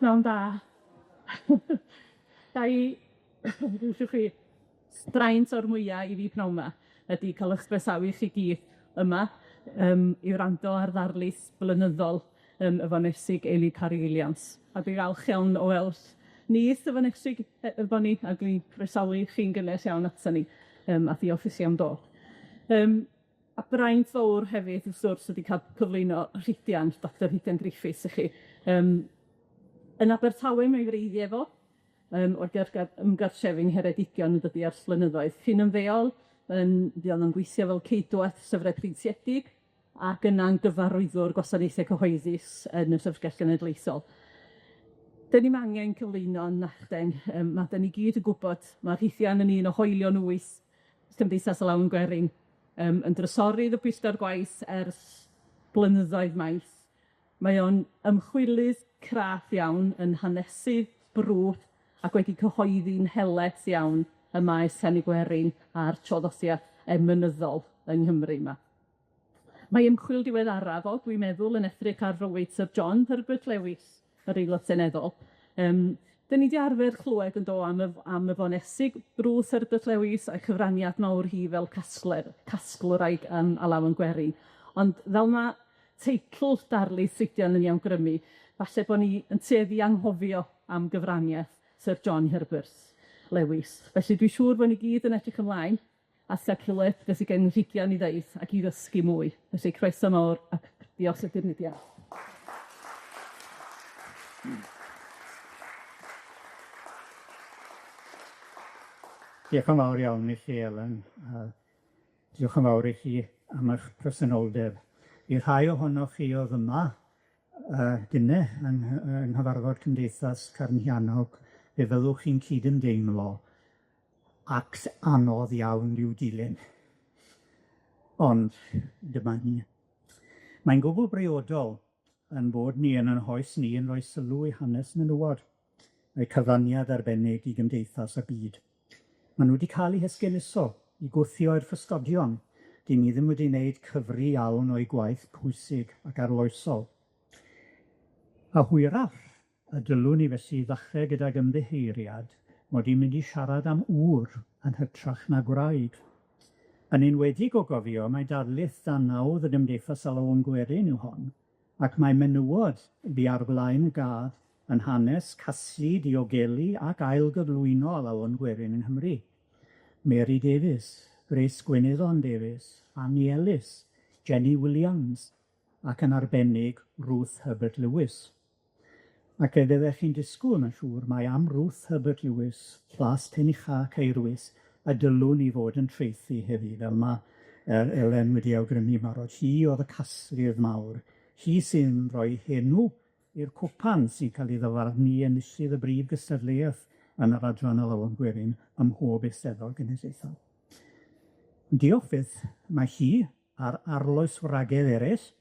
Pnawn da. Ga i, ddewchwch chi, braint o'r mwya i fi pnawn 'ma ydi ca'l 'ych croesawu chi gyd yma yym i wrando ar ddarlith blynyddol yym y Fonesig Elin Parry Williams. A dwi falch iawn o weld nith y Fonesig efo ni, a dwi'n croesawu chi'n gynnes iawn aton ni yym a diolch i chi am dod. Yym a braint fowr hefyd, wrth gwrs, ydi ca'l cyflwyno Rhidian, Doctor Rhidian Griffiths i chi. Yym yn Abertawe mae 'i wreiddie fo, yym o'r ymgartrefu yng Ngheredigion yn dydi ers blynyddoedd. Cyn ymddeol yn fuodd o'n gweithio fel ceidwad llyfre printiedig ac yna'n gyfarwyddwr gwasanaethau cyhoeddus yn y Llyfrgell Genedlaethol. 'Dyn ni'm angen cyflwyno nachden, yym ma' 'dyn ni gyd yn gwbod ma' Rhidian yn un o hoelion wyth Cymdeithas y Lawn Gwerin, yym yn drysorydd y pwyllgor gwaith ers blynyddoedd maith. Mae o'n ymchwilydd craff iawn, yn hanesydd brwd ac wedi cyhoeddi'n helaeth iawn ym maes canu gwerin a'r traddodiad emynyddol yng Nghymru 'ma. Mae ymchwil diweddaraf o, dwi'n meddwl, yn edrych ar fywyd Syr John Herbert Lewis, yr Aelod Seneddol. Yym 'dyn ni 'di arfer clywed yn do am y am y Fonesig Ruth Herbert Lewis a'i chyfraniad mawr hi fel casgler casglwraig yym alawon gwerin, ond fel ma' teitl darlith Rhidian yn 'i awgrymu, falle bo' ni yn tueddu i anghofio am gyfraniaeth Syr John Herbert Lewis. Felly dwi siŵr bo' ni gyd yn edrych ymlaen at ga'l clywed be' sy gen Rhidian i ddeud ac i ddysgu mwy. Felly croeso mawr ac diolch i'r Rhidian. Diolch yn fawr iawn i chi Elen, a diolch yn fawr i chi am eich presenoldeb. I rhai ohonoch chi o'dd yma yy gynne yng yng nghyfarfod Cymdeithas Carnhianog, fe fyddwch chi'n cydymdeimlo act anodd iawn i'w dilyn. Ond dyma ni. Mae'n gwbl briodol 'yn bod ni yn 'yn hoes ni yn rhoi sylw i hanes menywod, eu cyfraniad arbennig i gymdeithas y byd. Ma' nw wedi ca'l 'u hesgeuluso i gwthio i'r ffysgodion, 'dyn ni ddim wedi wneud cyfri iawn o'u gwaith pwysig ac arloesol. A hwyrach y dylwn i felly ddachre gydag ymddiheuriad mod i'n mynd i siarad am ŵr yn hytrach na gwraig. Yn enwedig o gofio mai darlith dan nawdd y Gymdeithas Alawon Gwerin yw hon, ac mae menywod fu ar flaen y gad yn hanes casglu, diogelu ac ailgyflwyno alawon gwerin yng Nghymru. Mary Davies, Grace Gwyneddon Davies, Annie Ellis, Jenny Williams, ac yn arbennig Ruth Herbert Lewis. Ac fe fyddech chi'n disgwyl, mae'n siŵr, mai am Ruth Herbert Lewis, Plas Penucha Caerwys, y dylwn i fod yn traethu heddi, fel ma' yy Elen wedi awgrymu barod. Hi o'dd y casglydd mawr, hi sy'n rhoi henw i'r cwpan sy'n cael ei ddyfarnu i enillydd y brif gystadleuaeth yn yr adran alawon gwerin ym mhob Eisteddfod Genedlaethol. Diolch byth, mae hi a'r arloeswragedd eraill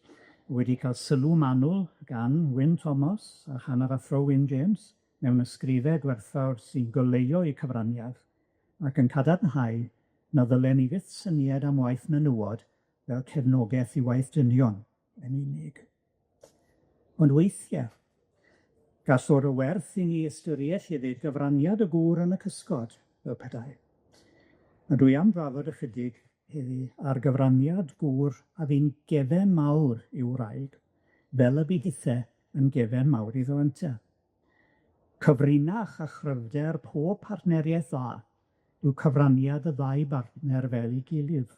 wedi cael sylw manwl gan Wyn Thomas a chan yr Athro Wyn James mewn ysgrifau gwerthfawr sy'n goleuo eu cyfraniad ac yn cadarnhau na ddylen ni fyth syniad am waith menywod fel cefnogaeth i waith dynion yn unig. Ond weithie, gall fod o werth i ni ystyried hefyd gyfraniad y gŵr yn y cysgod, fel petai. A dwi am drafod ychydig heddi ar gyfraniad gŵr a fu'n gefen mawr i'w wraig, fel y bu hithe yn gefen mawr iddo ynte. Cyfrinach a chryfder pob partneriaeth dda yw cyfraniad y ddau bartner fel 'i gilydd.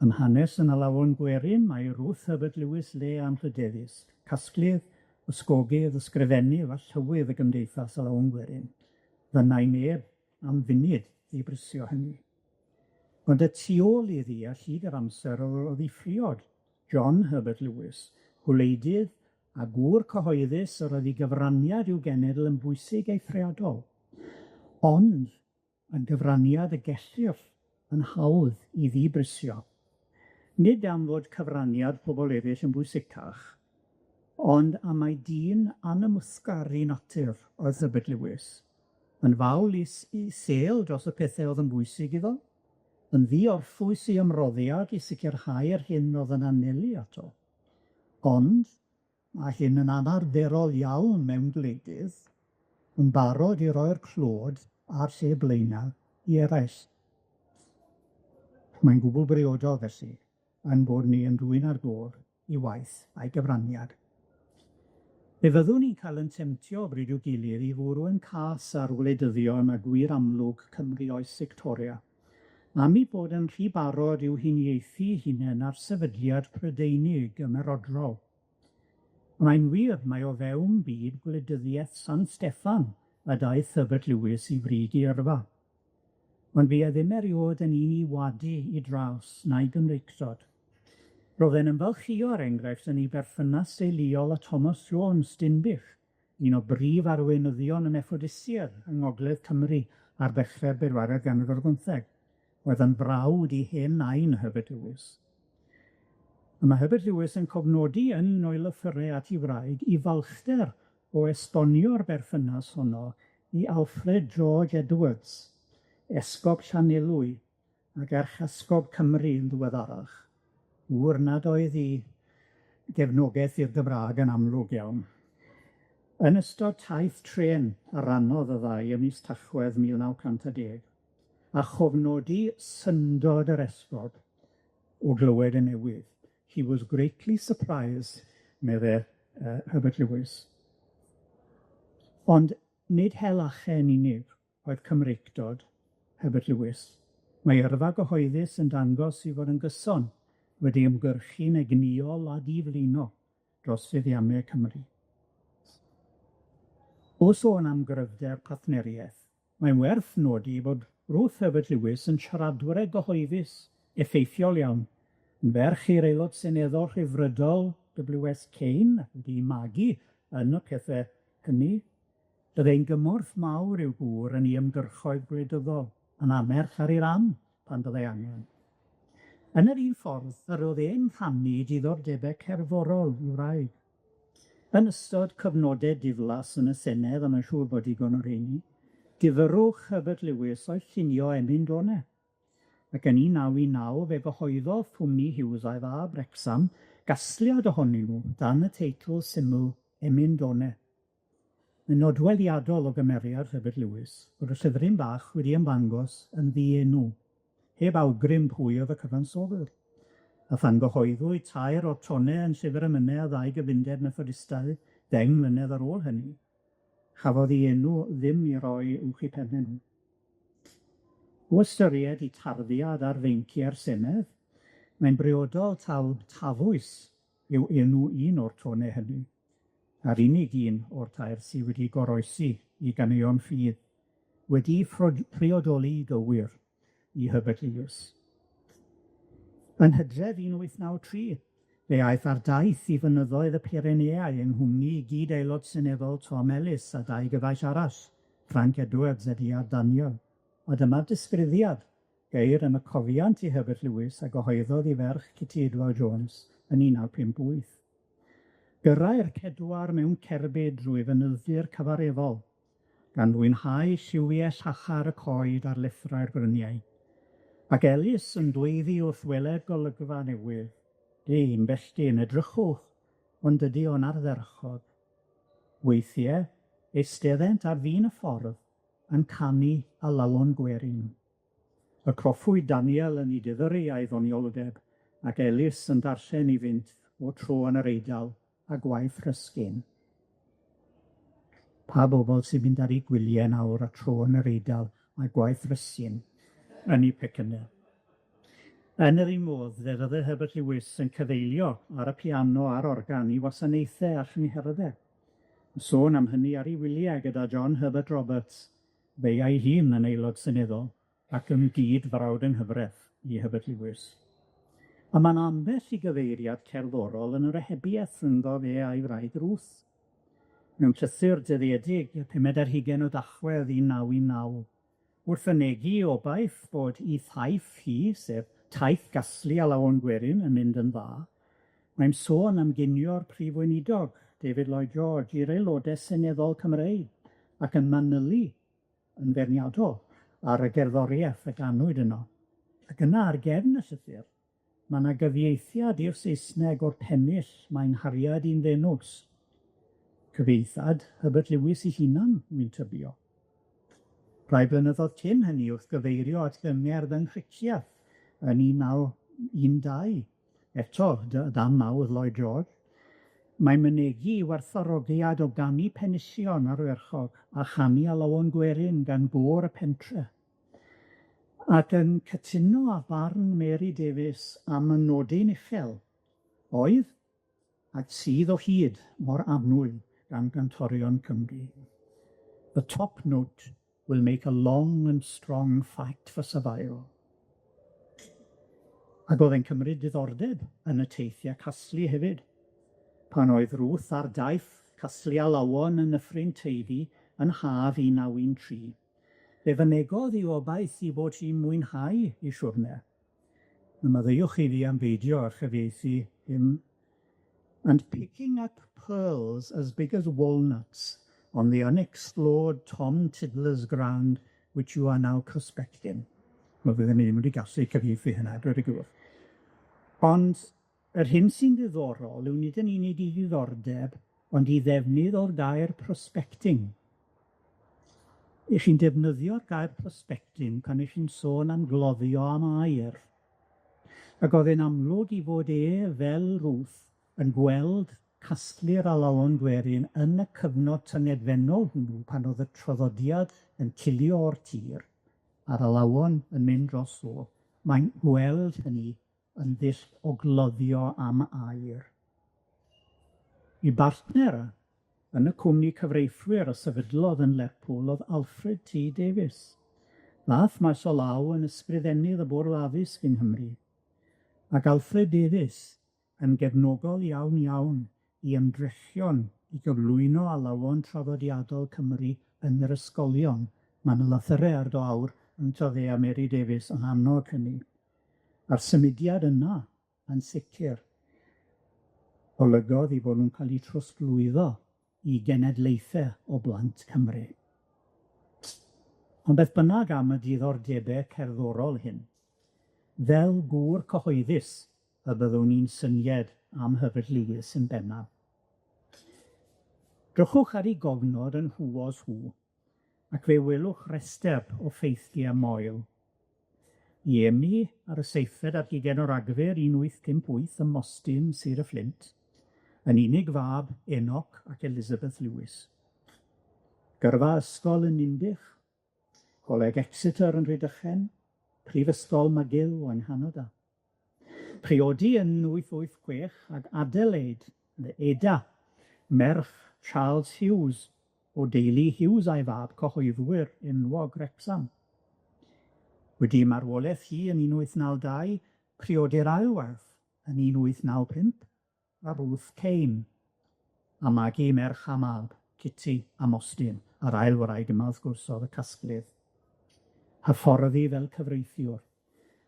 Yn hanes yn alawon gwerin, mae Ruth Herbert Lewis le anrhydeddus, casglydd, ysgogydd, ysgrifennydd a llywydd y Gymdeithas Alawon Gwerin. Fynnai neb am funud ddibrisio hynny. Ond y tu ôl iddi ar hyd yr amser o'dd 'i phriod, John Herbert Lewis, gwleidydd a gŵr cyhoeddus yr oedd 'i gyfraniad i'w genedl yn bwysig eithriadol. Ond yn gyfraniad y gellir yn hawdd i ddibrisio. Nid am fod cyfraniad pobol eraill yn bwysicach, ond am mai dyn anymwthgar i natur oedd Herbert Lewis, yn fawl i i sêl dros y pethe o'dd yn bwysig iddo, yn ddi-orffwys i ymroddiad i sicirhau'r hyn o'dd yn anelu ato. Ond a hyn yn anarferol iawn mewn gwleidydd, yn barod i roi'r clod a'r lle blaenaf i eraill. Mae'n gwbl briodol felly, ein bod ni yn dwyn ar gof 'i waith a'i gyfraniad. Fe fyddwn ni'n cael 'yn temtio o bryd i'w gilydd i fwrw 'yn cas ar wleidyddion a gwir amlwg Cymru oes Victoria, am 'u bod yn rhy barod i'w huniaethu 'u hunen â'r sefydliad Prydeinig ymerodrol. Mae'n wir mai o fewn byd gwleidyddiaeth San Steffan y daeth Herbert Lewis i frig 'i yrfa. Ond fuodd e ddim erioed yn un i wadu 'i draws na'i Gymreictod. Roedd e'n ymfalchïo, er enghraifft, yn ei berthynas deuluol â Thomas Jones, Dinbych, un o brif arweinyddion y Methodistiaid yng Ngogledd Cymru ar ddechre'r bedwaredd ganrif ar bymtheg, oedd yn frawd i hen nain Herbert Lewis. A ma' Herbert Lewis yn cofnodi yn un o'i lythyrau at 'i wraig 'i falchder o esbonio'r berthynas honno i Alfred George Edwards, esgob Llanelwy ac Archesgob Cymru yn ddiweddarach, ŵr nad oedd 'i gefnogaeth i'r Gymraeg yn amlwg iawn. Yn ystod taith trên a rannodd y ddau ym mis Tachwedd 1910, a chofnodi syndod yr esgob o glywed y newydd. He was greatly surprised, medde Herbert Lewis. Ond nid hel achen unig oedd Cymreictod Herbert Lewis. Mae yrfa gyhoeddus yn dangos ei fod yn gyson wedi ymgyrchu'n egnïol a diflino dros fuddiannau Cymru. O sôn am gryfder partneriaeth, mae'n werth nodi fod Ruth Herbert Lewis yn siaradwraig gyhoeddus effeithiol iawn, yn ferch i'r Aelod Seneddol Rhyddfrydol W.S. Cain, wedi'i magu yn y pethe hynny. Byddai'n gymorth mawr i'w gŵr yn ei ymgyrchoedd gwleidyddol, yn anerch ar ei ran pan fyddai angen. Yn yr un ffordd, yr oedd e'n rhannu diddordebau cerddorol i'w wraig. Yn ystod cyfnodau diflas yn y Senedd, a mae'n siŵr bod digon o rheini, difyrrwch Herbert Lewis oedd llunio emyn done. Ac yn 1919 fe gyhoeddodd cwmni Hughes a'i fab Wrecsam gasgliad ohonyn nhw dan y teitl syml Emyn Done. Yn nodweddiadol o gymeriad Herbert Lewis bod y llyfryn bach wedi ymddangos yn ddienw, heb awgrym pwy oedd y cyfansoddwr. A phan gyhoeddwyd tair o'r tone yn Llyfr Emynau a ddau gyfundeb Methodistaidd ddeng mlynedd ar ôl hynny, chafodd ei enw ddim i roi uwch eu penne nhw. O ystyried 'u tarddiad ar feinciau'r Senedd, mae'n briodol taw Tafwys yw enw un o'r tone hynny, a'r unig un o'r tair sy wedi goroesi i ganeuon ffydd, wedi'i phriodoli i gywir i Herbert Lewis. Yn Hydref 1893, fe aeth ar daith i fynyddoedd y Pyreneau yng nghwmni gyd-aelod seneddol Tom Ellis a dau gyfaill arall, Frank Edwards a D.R. Daniel, a dyma'r disgrifiad geir yn y cofiant i Herbert Lewis a gyhoeddodd ei ferch Kitty Edward Jones yn 1958. Gyrrai'r cedwar mewn cerbyd drwy fynyddir cyfareddol, gan fwynhau lliwiau llachar y coed ar lethrau'r bryniau. Ac Ellis yn dweiddi wrth weled golygfa newydd, Dyn, bechgyn, edrychwch, ond ydi o'n ardderchog. Weithiau, eisteddent ar fin y ffordd yn canu alawon gwerin. Y proffwyd Daniel yn 'i difyrru a'i ddonioldeb, ac Elis yn darllen iddynt o Tro yn yr Eidal a gwaith Ruskin. Pa bobl sy'n mynd ar 'u gwylie nawr a Tro yn yr Eidal a gwaith Ruskin yn 'u pecynne? Yn yr un modd, fe fydde Herbert Lewis yn cyfeilio ar y piano a'r organ i wasanaethau a chyngherddau. Sôn am hynny ar ei wyliau gyda John Herbert Roberts, Fe a'i hun yn aelod seneddol ac yn gyd-frawd yng nghyfraith i Herbert Lewis. A ma' 'na ambell i gyfeiriad cerddorol yn yr ohebiaeth rhyngddo fe a'i wraig Ruth. Mewn llythyr dyddiedig y pumed ar hugen o Dachwedd 1919, wrth fynegi 'i obaith bod 'i thaith hi, sef taith gasglu alawon gwerin, yn mynd yn dda, mae'n sôn am ginio'r Prif Weinidog, David Lloyd George, i'r aelodau seneddol Cymreig, ac yn manylu yn feirniadol ar y gerddoriaeth a ganwyd yno. Ac yna ar gefn y llythyr, Ma' 'na gyfieithiad i'r Saesneg o'r pennill Mae 'Nghariad i'n Fenws. Cyfieithiad Herbert Lewis 'i hunan, wi'n tybio. Rhai blynyddodd cyn hynny wrth gyfeirio at gyngerdd yng Nghricieth yn 1912, eto dan nawdd Lloyd George, mae'n mynegi 'i werthfawrogiad o ganu penillion ardderchog a chanu alawon gwerin gan gôr y pentre. Ac yn cytuno â barn Mary Davies am y nodyn uchel oedd, ac sydd o hyd, mor annwyl gan gantorion Cymru. The top note will make a long and strong fight for survival. Ac o'dd e'n cymryd diddordeb yn y teithiau casglu hefyd. Pan oedd Ruth ar daith casglu alawon yn Nyffryn Teifi yn haf 1913, Fe fynegodd 'i obaith 'i bod hi'n mwynhau 'i siwrne. A maddeuwch i fi am beidio â chyfieithu hyn. And picking up pearls as big as walnuts on the unexplored Tom Tiddler's ground which you are now prospecting. Wel, fydden i ddim wedi gallu cyfieithu hynna, dweud y gwir. Ond yr hyn sy'n ddiddorol yw nid yn unig 'i ddiddordeb, ond 'i ddefnydd o'r gair prospecting. 'Ych chi'n defnyddio'r gair prospecting pan 'ych chi'n sôn am gloddio am aur. Ac o'dd e'n amlwg 'i fod e, fel Ruth, yn gweld casglu'r alawon gwerin yn y cyfnod tyngedfennol hwnnw pan o'dd y traddodiad yn cilio o'r tir a'r alawon yn mynd dros dro. Mae'n gweld hynny yn ddull o gloddio am aur. 'I bartner yn y cwmni cyfreithwyr a sefydlodd yn Lerpwl o'dd Alfred T. Davies. Ddath maes o law yn ysgrifennydd y Bwrdd Addysg yng Nghymru, ac Alfred Davies yn gefnogol iawn iawn i ymdrechion i gyflwyno alawon traddodiadol Cymru yn yr ysgolion. Ma' 'na lythyre ar do awr yn toddi a Mary Davies yn annog hynny. A'r symudiad yna, yn sicr, olygodd 'u bod nw'n ca'l 'u trosglwyddo i genedlaethe o blant Cymru. Ond beth bynnag am y diddordebe cerddorol hyn, fel gŵr cyhoeddus y byddwn i'n synied am Herbert Lewis yn bennaf. Drychwch ar 'i gofnod yn Who Was Who, ac fe welwch rester o ffeithiau moel. I eni ar y seithfed ar hugen o Ragfyr 1858 ym Mostyn, Sir y Fflint, yn unig fab Enoch ac Elizabeth Lewis. Gyrfa ysgol yn Ninbych, Coleg Exeter yn Rhydychen, Prifysgol McGill yng Nghanada. Priodi yn 886 ag Adelaide, neu Ada, merch Charles Hughes o deulu Hughes a'i fab cyhoeddwyr enwog Wrecsam. Wedi marwolaeth hi yn 1892, priodi'r ail waith yn 1895 â Ruth Kane, a magu merch a mab, Kitty a Mostyn, a'r ail wraig yma wrth gwrs o'dd y casglydd. Hyfforddi fel cyfreithiwr.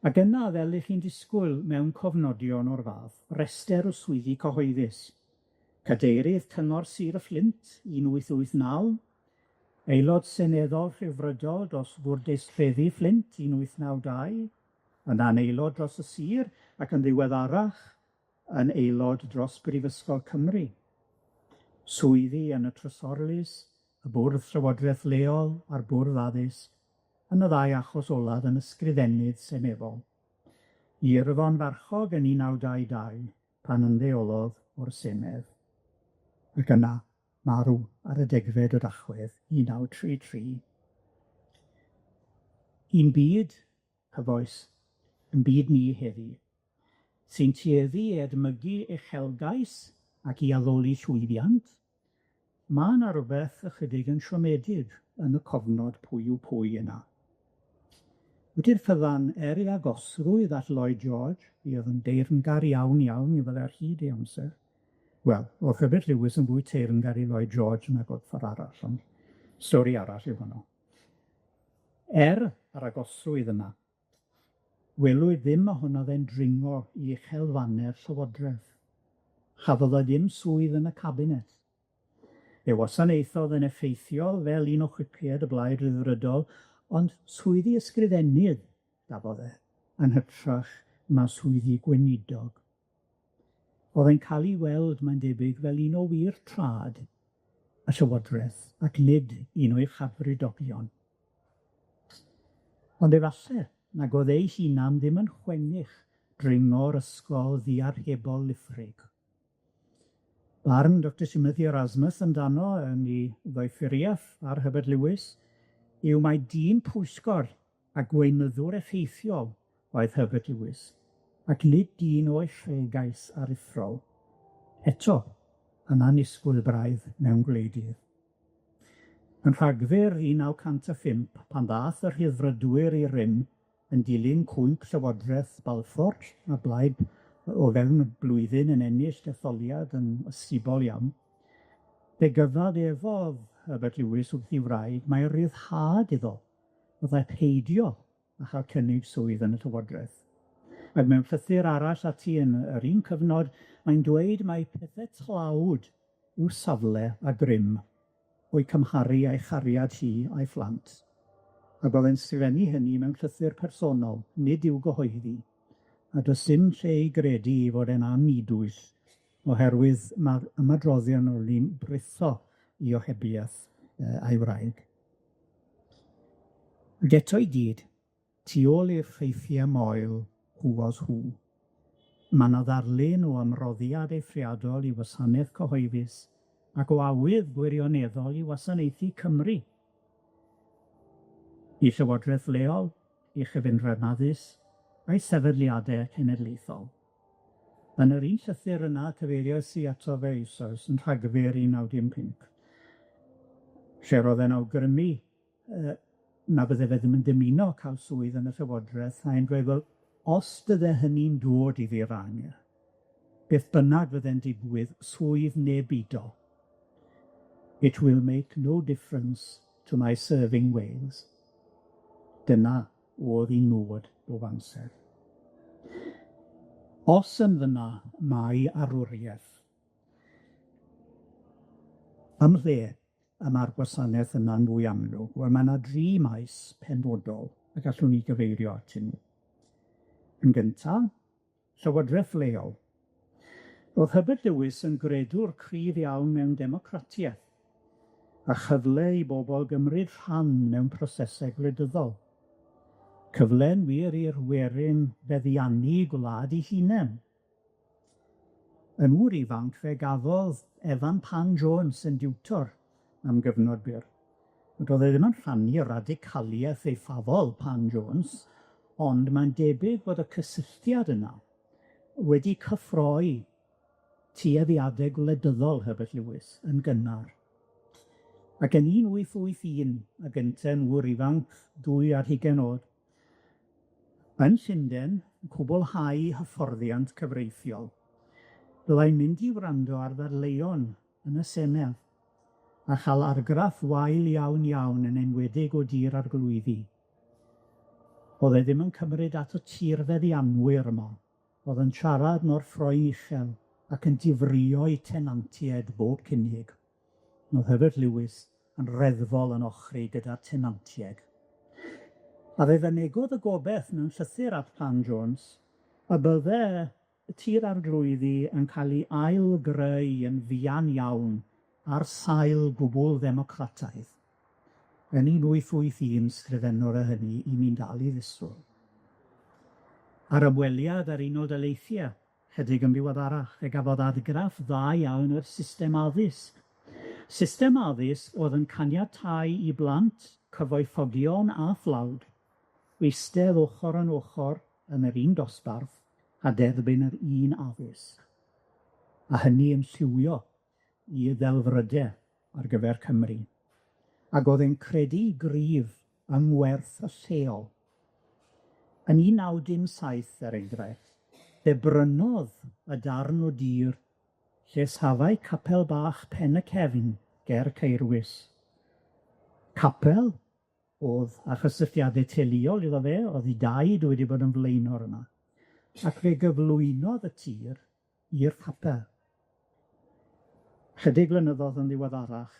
Ac yna, fel 'ych chi'n disgwyl mewn cofnodion o'r fath, rester o swyddi cyhoeddus. Cadeirydd Cyngor Sir y Fflint, 1889, Aelod Seneddol Rhyddfrydol dros Fwrdeistrefy Fflint, 1892, yna'n aelod dros y sir ac yn ddiweddarach yn aelod dros Brifysgol Cymru. Swyddi yn y Trysorlys, y Bwrdd Llywodraeth Leol a'r Bwrdd Addysg, yn y ddau achos olaf yn ysgrifennydd seneddol. I Irfon Farchog yn 1922 pan ymddeolodd o'r Senedd. Ac yna marw ar y degfed o Dachwedd 1933. I'n byd cyfoes, yn byd ni heddi, sy'n tueddu i edmygu uchelgais ac i addoli llwyddiant, Ma' 'na rwbeth ychydig yn siomedig yn y cofnod pwy yw pwy yna. Wedi'r cyfan, er ei agosrwydd at Lloyd George, mi oedd yn deyrngar iawn iawn iddo fe ar hyd ei amser. Wel, o'dd Herbert Lewis yn fwy teyrngar i Lloyd George nag o'dd ffor arall, ond stori arall yw honno. Er yr agosrwydd yma, Welwyd ddim ohono fe'n dringo i uchelfannau'r Llywodraeth. Chafodd o ddim swydd yn y cabinet. Fe wasanaethodd yn effeithiol fel un o chwipiaid y Blaid Ryddfrydol, ond swyddi ysgrifennydd gafodd e, yn hytrach na swyddi gweinidog. O'dd e'n ca'l 'i weld, mae'n debyg, fel un o wir trad y Llywodreth, ac nid un o'i chadfridogion. Ond efalle nag o'dd ei hunan ddim yn chwennych dringo'r ysgol ddiarhebol liffrig. Barn Doctor Timothy Erasmus amdano yn 'i ddoethuriaeth ar Herbert Lewis yw mai dyn pwyllgor a gweinyddwr effeithiol oedd Herbert Lewis, ac nid dyn o uchelgais aruthrol. Eto, yn annisgwyl braidd mewn gwleidydd. Yn Rhagfyr 1905, pan ddath y Rhyddfrydwyr i rym yn dilyn cwymp Llywodraeth Balfour a blaid o fewn blwyddyn yn ennill detholiad yn ysgubol iawn, fe gyfaddefodd Herbert Lewis wrth 'i wraig mai ryddhad iddo fyddai peidio â chael cynnig swydd yn y Llywodraeth. Ac mewn llythyr arall ati yn yr un cyfnod, mae'n dweud mai pethe tlawd yw safle a grym o'i cymharu â'i chariad hi a'i phlant. Ac o'dd e'n sgrifennu hynny mewn llythyr personol, nid i'w gyhoeddi, a does dim lle i gredu 'i fod e'n annidwyll, oherwydd ma'r ymadroddion o'n britho 'i ohebiaeth yy a'i wraig. Ac eto i gyd, tu ôl i'r ffeithiau moel, who was who, ma' 'na ddarlun o ymroddiad eithriadol i wasanaeth cyhoeddus ac o awydd gwirioneddol i wasanaethu Cymru. I Llywodraeth leol, i chyfundrefn addysg, a'i sefydliade cenedlaethol. Yn yr un llythyr yna cyfeiriais i ato fe eisoes yn Rhagfyr 1915, lle roedd e'n awgrymu yy na bydde fe ddim yn dymuno cael swydd yn y Llywodraeth, a e'n dweud, wel, os bydde hynny'n dod i ddi-ran, beth bynnag fydde'n digwydd, swydd neb bido. It will make no difference to my serving Wales. Dyna o'dd 'i nod bob amser. Os yn fyna mae arwriaeth, ym mhle y ma'r gwasanaeth yna'n fwy amlwg? Wel, ma' 'na dri maes penodol y gallwn ni gyfeirio atyn nw. Yn gynta, Llywodraeth leol. Ro'dd Herbert Lewis yn gredwr cryf iawn mewn democratiaeth, a chyfle i bobol gymryd rhan mewn prosesau gwleidyddol. Cyfle'n wir i'r werin feddiannu gwlad 'u hunen. Yn ŵr ifanc fe gafodd Evan Pan Jones yn diwtor am gyfnod byr. Ond doedd e ddim yn rhannu radicaliaeth eithafol Pan Jones, ond mae'n debyg bod y cysylltiad yna wedi cyffroi tueddiade gwleidyddol Herbert Lewis yn gynnar. Ac yn 1881, ag ynte'n ŵr ifanc, dwy ar hugen o'd, yn Llunden, yn cwblhau hyfforddiant cyfreithiol, byddai'n mynd i wrando ar ddadleuon yn y Senedd, a chael argraff wael iawn iawn yn enwedig o dir arglwyddi. O'dd e ddim yn cymryd at y tirfeddianwyr yma, o'dd yn siarad mor ffroen uchel ac yn difrïo'u tenantiaid bob cynnig. O'dd Herbert Lewis yn reddfol yn ochri gyda'r tenantiaid. A fe fynegodd y gobeth mewn llythyr at Pan Jones y bydde y Tir Arglwyddi yn cael ei ail-greu yn fuan iawn ar sail gwbl ddemocrataidd. Yn 1881 sgrifennodd e hynny i ni'n dal i ddisgwyl. Ar ymweliad â'r Unol Daleithiau, chydig yn ddiweddarach, fe gafodd argraff dda iawn o'r system addysg. System addysg oedd yn caniatáu i blant, cyfoethogion a thlawd, eistedd ochr yn ochr yn yr un dosbarth a derbyn yr un addysg, a hynny yn lliwio i ddelfryde ar gyfer Cymru. Ac o'dd e'n credu gryf yng ngwerth y lleol. Yn 1917, er enghraifft, fe brynodd y darn o dir lle safai capel bach Pen y Cefn ger Caerwys. Capel O'dd â chysylltiade teuluol iddo fe, o'dd 'i daid wedi bod yn flaenor yma, ac fe gyflwynodd y tir i'r capel. Chydig flynyddodd yn ddiweddarach,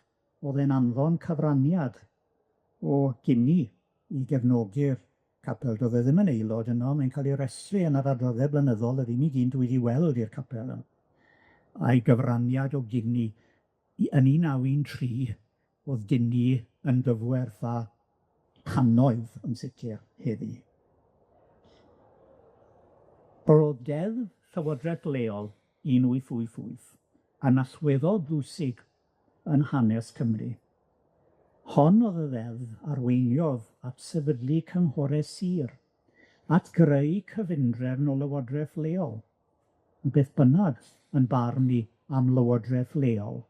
o'dd e'n anfon cyfraniad o gini i gefnogi'r capel, do'dd e ddim yn aelod yno, mae'n cael ei restru yn yr adroddiad blynyddol, yr unig un dwi 'di weld i'r capel yna, a'i gyfraniad o gini i yn 1913 o'dd gini yn gyfwerth â cannoedd yn sicir heddi. Ro'dd Deddf Llywodraeth Leol 1888 yn allweddol bwysig yn hanes Cymru. Hon o'dd y ddeddf arweiniodd at sefydlu cynghore sir, at greu cyfundrefn o lywodreth leol, yn beth bynnag yn barn i am lywodreth leol,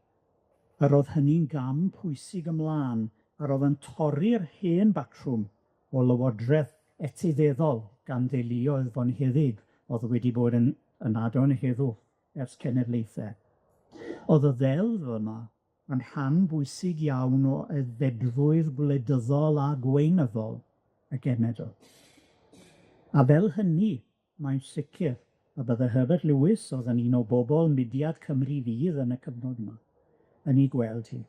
yr o'dd hynny'n gam pwysig ymlaen a ro'dd yn torri'r hen batrwm o lywodreth etifeddol gan deuluoedd bonheddig o'dd wedi bod yn ynadon heddwch ers cenedlaethau. O'dd y ddeddf yma yn rhan bwysig iawn o aeddfedrwydd gwleidyddol a gweinyddol y genedl. A fel hynny, mae'n sicr y bydde Herbert Lewis, o'dd yn un o bobol mudiad Cymru Fydd yn y cyfnod yma, yn 'i gweld hi.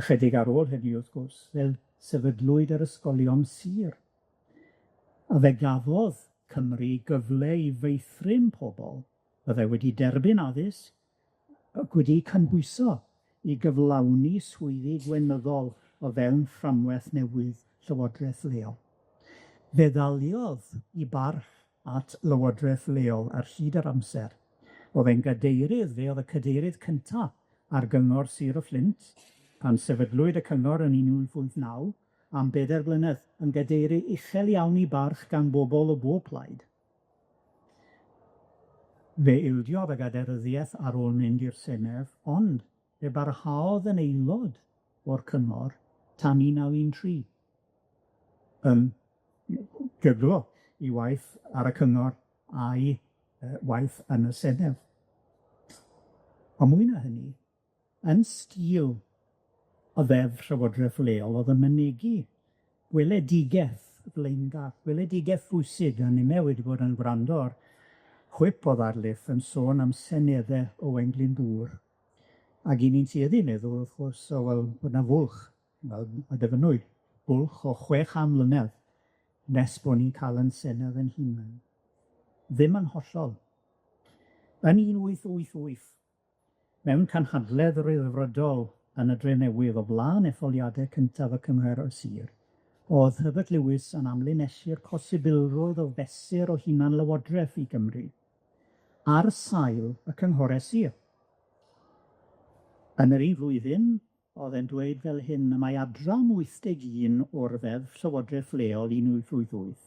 Ychydig ar ôl hynny, wrth gwrs, fel sefydlwyd yr ysgolion sir. A fe gafodd Cymru gyfle i feithrin pobol fyddai wedi derbyn addysg ac wedi cymhwyso i gyflawni swyddi gweinyddol o fewn fframwaith newydd Llywodraeth Leol. Fe ddaliodd 'i barch at Lywodraeth Leol ar hyd yr amser. O'dd e'n gadeirydd, fe o'dd y cadeirydd cynta ar Gyngor Sir y Fflint, pan sefydlwyd y cyngor yn 1889, am bedair blynedd, yn gadeirydd uchel iawn 'i barch gan bobol o bob plaid. Fe ildiodd y gadeiryddiaeth ar ôl mynd i'r Senedd, ond fe barhaodd yn aelod o'r Cyngor tan 1913, yn jyglo 'i waith ar y Cyngor a'i waith yn y Senedd. Ond mwy na hynny, yn sgil y Ddeddf Llywodraeth Leol o'dd yn mynegi gweledigeth flaengar, gweledigeth bwysig, a nimme wedi bod yn gwrando ar chwip o ddarlith yn sôn am senedde Owain Glyndŵr, ag 'yn ni'n tueddu i meddwl, wrth gwrs, o wel, bod 'na fwlch, fel y dyfynnwyd, bwlch o 600 mlynedd nes bo' ni'n ca'l 'yn senedd 'yn hunain. Ddim yn hollol. Yn 1888, Mewn cynhadledd ryddfrydol yn y Drenewydd o flaen etholiadau cyntaf y Cyngor y Sir, o'dd Herbert Lewis yn amlinellu'r posibilrwydd o fesur o hunanlywodraeth i Gymru ar sail y cynghorau sir. Yn yr un flwyddyn, o'dd e'n dweud fel hyn, y mae adran 81 o'r Ddeddf Llywodraeth Leol 1888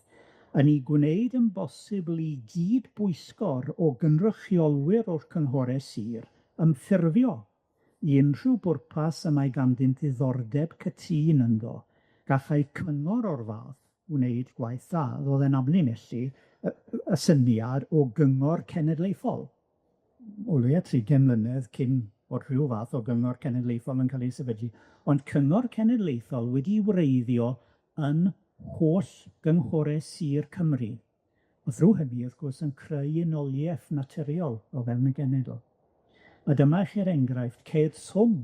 yn ei gwneud yn bosibl i gyd-bwyllgor o gynrychiolwyr o'r cynghorau sir ymffurfio i unrhyw bwrpas y mae ganddynt ddiddordeb cytûn ynddo. Gallai cyngor o'r fath wneud gwaith da. Roedd e'n amlinellu y syniad o gyngor cenedlaethol. O leia trigen mlynedd cyn bod rhyw fath o gyngor cenedlaethol yn cael ei sefydlu, ond cyngor cenedlaethol wedi wreiddio yn holl gynghore sir Cymru, a thrwy hynny, wrth gwrs, yn creu unoliaeth naturiol o fewn y genedl. A dyma chi'r enghraifft, ceir swm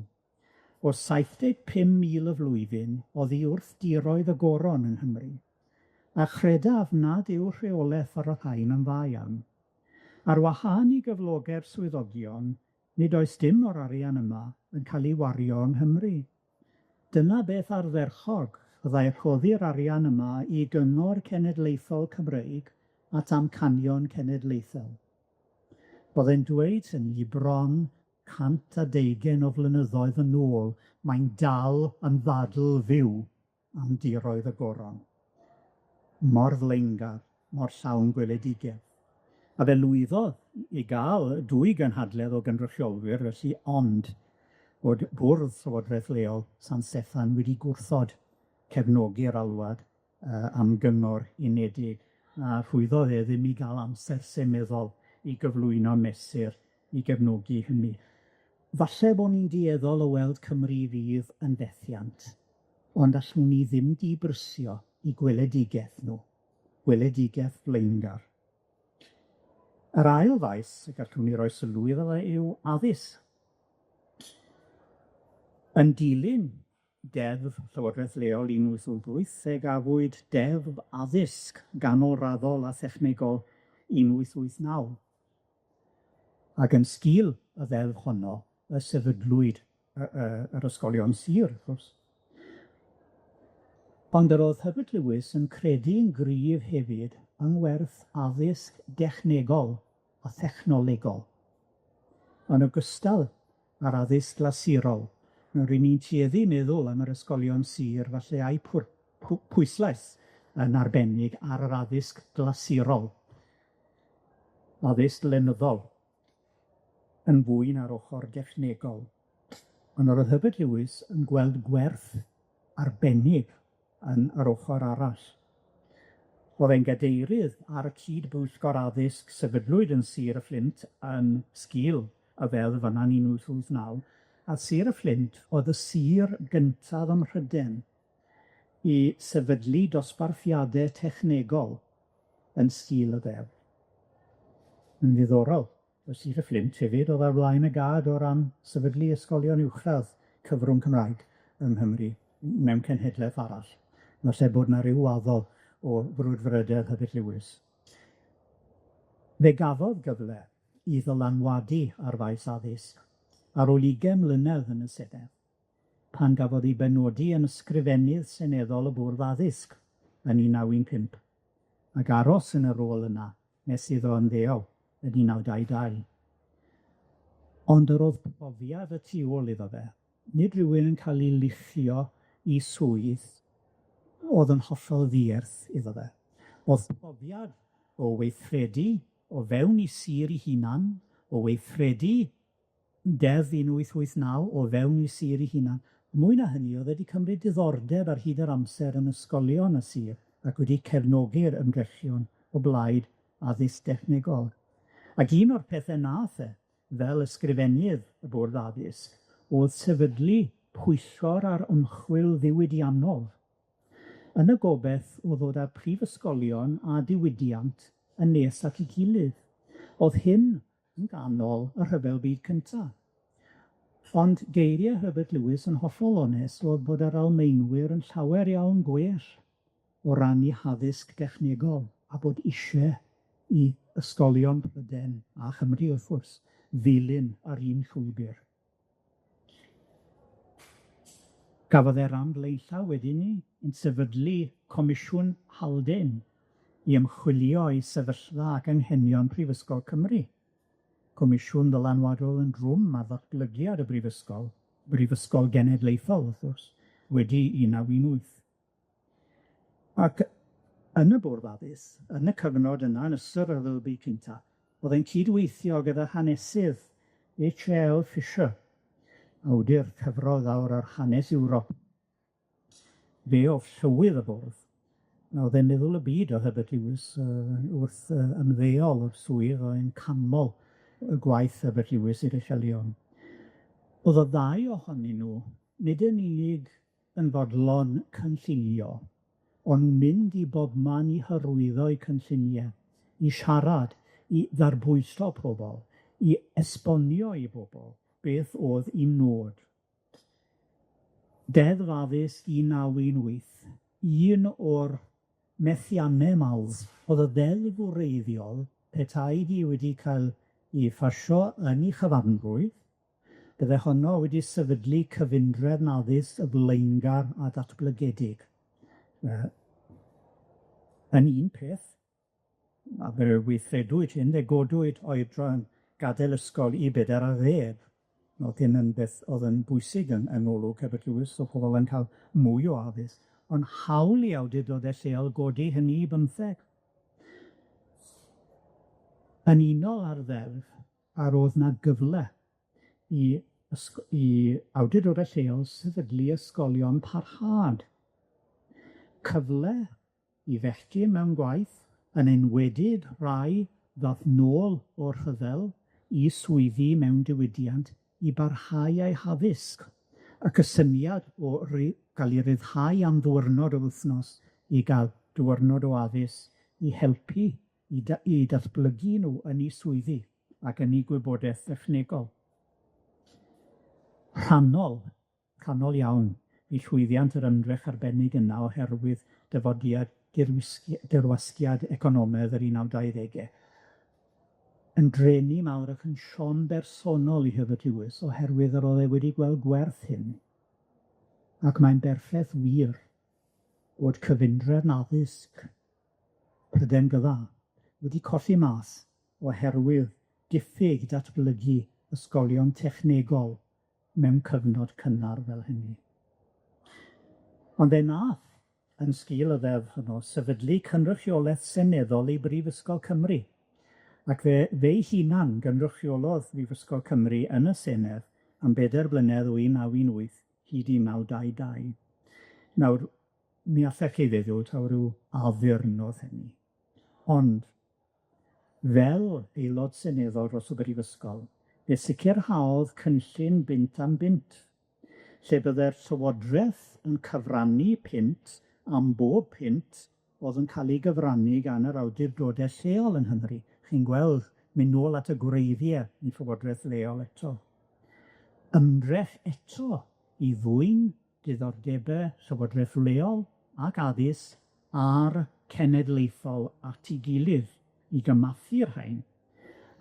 o 75,000 y flwyddyn oddi wrth diroedd y goron yng Nghymru, a chredaf nad yw rheolaeth ar y rhain yn dda iawn. Ar wahân i gyflogau'r swyddogion, nid oes dim o'r arian yma yn cael ei wario yng Nghymru. Dyna beth ardderchog fyddai rhoddi'r arian yma i Gyngor Cenedlaethol Cymreig at amcanion cenedlaethol. Byddai'n dweud hynny bron 120 o flynyddoedd yn ôl, mae'n dal yn ddadl fyw am diroedd y goron. Mor flaengar, mor llawn gweledigeth. A fe lwyddodd i ga'l dwy gynhadledd o gynrychiolwyr felly, ond bod bwrdd Llywodraeth Leol San Steffan wedi gwrthod cefnogi'r alwad yy am gyngor unedig, a llwyddodd e ddim i ga'l amser seneddol i gyflwyno mesur i gefnogi hynny. Falle bo' ni'n dueddol o weld Cymru Fydd yn fethiant, ond allwn ni ddim dibrysio 'u gweledigeth nw, gweledigeth flaengar. Yr ail faes y gallwn ni roi sylw iddo fe yw addysg. Yn dilyn Deddf Llywodraeth Leol 1888, fe gafwyd Deddf Addysg Ganolraddol a Thechnegol 1889. Ac yn sgil y ddeddf honno, y sefydlwyd y y yr ysgolion sir, wrth gwrs. Ond yr o'dd Herbert Lewis yn credu'n gryf hefyd yng ngwerth addysg dechnegol a thechnolegol. Yn ogystal â'r addysg glasurol, ry'n ni'n tueddu i meddwl am yr ysgolion sir falle a'u pwyslais yn arbennig ar yr addysg glasurol, addysg lenyddol, yn fwy na'r ochor dechnegol. Ond yr oedd Herbert Lewis yn gweld gwerth arbennig yn yr ochor arall. O'dd e'n gadeirydd ar y cyd-bwyllgor addysg sefydlwyd yn Sir y Fflint yn sgil y ddeddf yna yn 1889, a Sir y Fflint o'dd y sir gyntaf ym Mhryden i sefydlu dosbarthiade technegol yn sgil y ddeddf. Yn ddiddorol, y Sir y Fflint hefyd o'dd ar flaen y gad o ran sefydlu ysgolion uwchradd cyfrwng Cymraeg yng Nghymru mewn cenhedlaeth arall. Falle bod 'na ryw waddol o frwdfrydedd Herbert Lewis. Fe gafodd gyfle i ddylanwadu ar faes addysg ar ôl ugen mlynedd yn y Senedd, pan gafodd ei benodi yn Ysgrifennydd Seneddol y Bwrdd Addysg yn 1915, ac aros yn y rôl yna nes iddo ymddeol yn 1922. Ond yr o'dd profiad y tu ôl iddo fe, nid rywun yn ca'l 'i luchio i swydd o'dd yn hollol ddierth iddo fe. O'dd profiad o weithredu o fewn 'i sir 'i hunan, o weithredu Deddf 1889 o fewn 'i sir 'i hunan. Mwy na hynny, o'dd e 'di cymryd diddordeb ar hyd yr amser yn ysgolion y sir ac wedi cefnogi'r ymdrechion o blaid addysg dechnegol. Ac un o'r pethe nath e, fel ysgrifennydd y Bwrdd Addysg, o'dd sefydlu pwyllgor ar ymchwil ddiwydiannol, yn y gobeth o ddod â prifysgolion a diwydiant yn nes at 'i gilydd. O'dd hyn yn ganol y Rhyfel Byd Cynta. Ond geirie Herbert Lewis yn hollol onest o'dd bod yr Almaenwyr yn llawer iawn gwell o ran 'u haddysg dechnegol, a bod isie i ysgolion Pryden a Chymru wrth gwrs ddilyn yr un llwybyr. Gafodd e ran blaenllaw wedyn 'ny yn sefydlu Comisiwn Haldane i ymchwilio i sefyllfa ac anghenion Prifysgol Cymru. Comisiwn ddylanwadol yn drwm ar ddatblygiad y Brifysgol, Brifysgol Genedlaethol wrth gwrs, wedi 1918. Ac yn y Bwrdd Addysg, yn y cyfnod yna, yn ystod y Rhyfel Byd Cynta, o'dd e'n cydweithio gyda hanesydd H L Fisher, awdur cyfrol fawr ar hanes Ewrop. Fe o'dd llywydd y bwrdd, a o'dd e'n meddwl y byd o Herbert Lewis yy wrth yy ymddeol o'r swydd, o'dd e'n canmol y gwaith Herbert Lewis i'r Echelion. O'dd y ddau ohonyn nw, nid yn unig yn fodlon cynllunio, ond mynd i bobman i hyrwyddo 'u cynllunie, i siarad, i ddarbwyllo pobol, i esbonio i bobol beth o'dd 'u nod. Deddf Addysg 1918, un o'r methianne mawr o'dd y ddeddf wreiddiol, petai hi wedi cael 'i phasio yn 'i chyfanrwydd, Bydde honno wedi sefydlu cyfundrefn addysg flaengar a datblygedig. Yy yn un peth, a fe weithredwyd hyn, fe godwyd oedran gadel ysgol i bedair ar ddeg. O'dd hyn yn beth o'dd yn bwysig yn yng ngolwg Herbert Lewis, o'dd pobol yn ca'l mwy o addysg, ond hawl i awdurdode lleol godi hynny i bymtheg. Yn unol â'r ddeddf, a ro'dd 'na gyfle i i awdurdodau lleol sefydlu ysgolion parhad. Cyfle i fechgyn mewn gwaith, yn enwedig rhai ddath nôl o'r rhyfel i swyddi mewn diwydiant i barhau â'u haddysg, ac y syniad o gael ei ryddhau am ddiwrnod yr wythnos i gael diwrnod o addysg i helpu i i datblygu nhw yn 'u swyddi ac yn 'u gwybodaeth dechnegol. Rhannol, rhannol iawn, Bu llwyddiant yr ymdrech arbennig yna oherwydd dyfodiad dirwasgiad economaidd yr 1920au. Yn dreni mawr ac yn siom bersonol i Herbert Lewis oherwydd yr oedd e wedi gweld gwerth hyn. Ac mae'n berffeth wir bod cyfundrefn addysg Prydain Gyfa wedi colli mas oherwydd diffyg datblygu ysgolion technegol mewn cyfnod cynnar fel hynny. Ond fe nath, yn sgil y ddeddf hwnnw, sefydlu cynrychiolaeth seneddol i Brifysgol Cymru, ac fe fe'i hunan gynrychiolodd Brifysgol Cymru yn y Senedd am bedair blynedd o 1918 hyd 1922. Nawr, mi allech chi feddwl taw ryw addurn o'dd hynny, ond Fel aelod seneddol dros y Brifysgol, fe sicrhaodd cynllun bunt am bunt, lle bydde'r Llywodraeth yn cyfrannu punt am bob punt o'dd yn ca'l ei gyfrannu gan yr awdurdode lleol yng Nghymru. Chi'n gweld, mynd nôl at y gwreiddie yn Llywodraeth leol eto. Ymdrech eto i ddwyn diddordebe Llywodraeth leol ac addysg a'r cenedlaethol at 'i gilydd i gymathu'r rhain,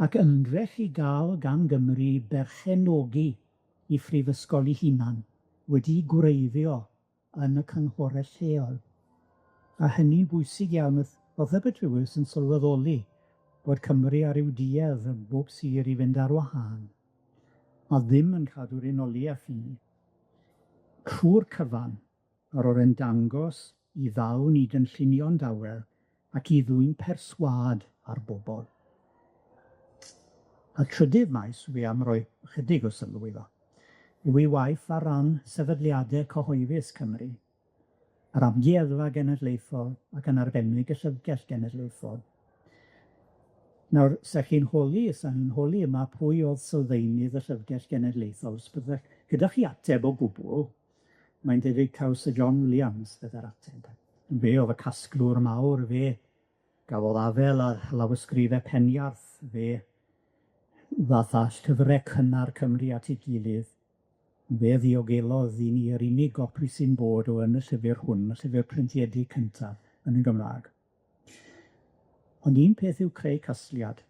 ac ymdrech i ga'l gan Gymru berchenogi 'i phrifysgol 'i hunan, wedi'i gwreiddio yn y cynghore lleol. A hynny'n bwysig iawn wrth o'dd Herbert Lewis yn sylweddoli bod Cymru ar ryw duedd ym mhob sir i fynd ar wahân, a ddim yn cadw'r unoliaeth hynny. Trw'r cyfan, Yr oedd e'n dangos 'i ddawn i gynllunio'n dawel ac i ddwyn perswâd ar bobol. A'r trydydd maes wi am roi ychydig o sylw iddo yw 'i waith ar ran sefydliade cyhoeddus Cymru, yr Amgueddfa Genedlaethol ac yn arbennig y Llyfrgell Genedlaethol. Nawr, 'sech chi'n holi, 'sa ni'n holi yma pwy o'dd sylfaenydd y Llyfrgell Genedlaethol, os byddech gyda chi ateb o gwbwl, Mae'n debyg taw Syr John Williams fydde'r ateb. Fe o'dd y casglwr mawr, fe gafodd afel ar lawysgrife Peniarth, fe ddath â llyfre cynnar Cymru at ei gilydd, fe ddiogelodd i ni yr unig gopi sy'n bod o yn y llyfr hwn, y llyfr printiedig cyntaf yn y Gymraeg. Ond un peth yw creu casgliad,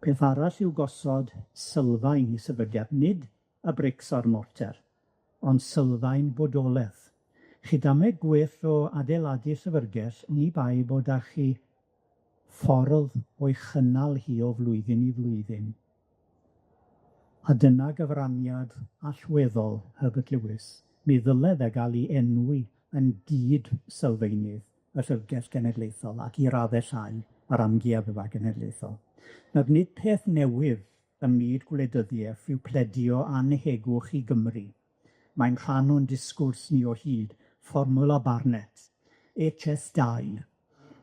peth arall yw gosod sylfaen i sefydliad, nid y brics a'r morter, ond sylfaen bodolaeth. Chi damed gwell o adeiladu llyfrgell oni bai bod 'da chi ffordd o'i chynnal hi o flwyddyn i flwyddyn. A dyna gyfraniad allweddol Herbert Lewis. Mi ddyle fe gael ei enwi yn gyd-sylfaenydd y Llyfrgell Genedlaethol ac i raddau llai yr Amgueddfa Genedlaethol. Nawr nid peth newydd ym myd gwleidyddiaeth yw pledio annhegwch i Gymru. Mae'n rhan o'n disgwrs ni o hyd, fformwla Barnett, HS dau,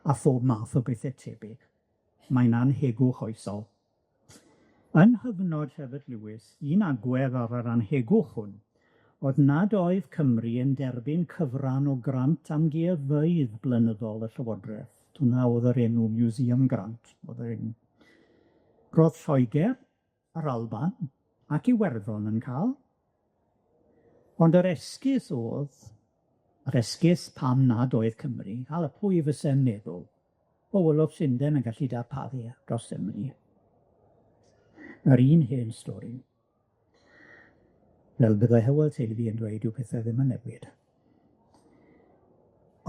a phob math o bethe tebyg. Mae'n annhegwch oesol. Yn nghyfnod Herbert Lewis, un agwedd ar yr annhegwch hwn oedd nad oedd Cymru yn derbyn cyfran o grant amgueddfeydd blynyddol y Llywodraeth. Hwnna oedd yr enw Museum Grant, oedd yr enw. Ro'dd Lloeger, yr Alban, ac Iwerddon yn ca'l. Ond yr esgus o'dd, yr esgus pam nad oedd Cymru yn ca'l, a pwy fyse'n meddwl, o wel o'dd Llundain yn gallu darparu dros Gymru. Yr un hen stori. Fel byddai Hywel Teifi yn dweud, dyw pethe ddim yn newid.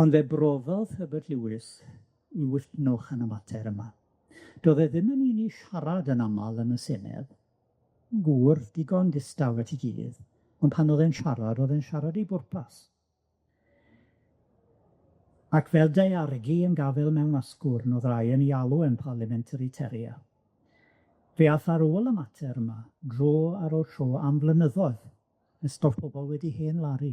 Ond fe brofodd Herbert Lewis 'i wytnwch yn y mater yma. Do'dd e ddim yn un i siarad yn amal yn y Senedd, gŵr digon distaw at 'i gilydd, ond pan o'dd e'n siarad, o'dd e'n siarad i bwrpas. Ac fel daeargi yn gafel mewn asgwrn, o'dd rai yn 'i alw e'n parliamentary terrier. Fe ath ar ôl y mater yma, dro ar ôl tro, am flynyddoedd, nes bod pobol wedi hen laru.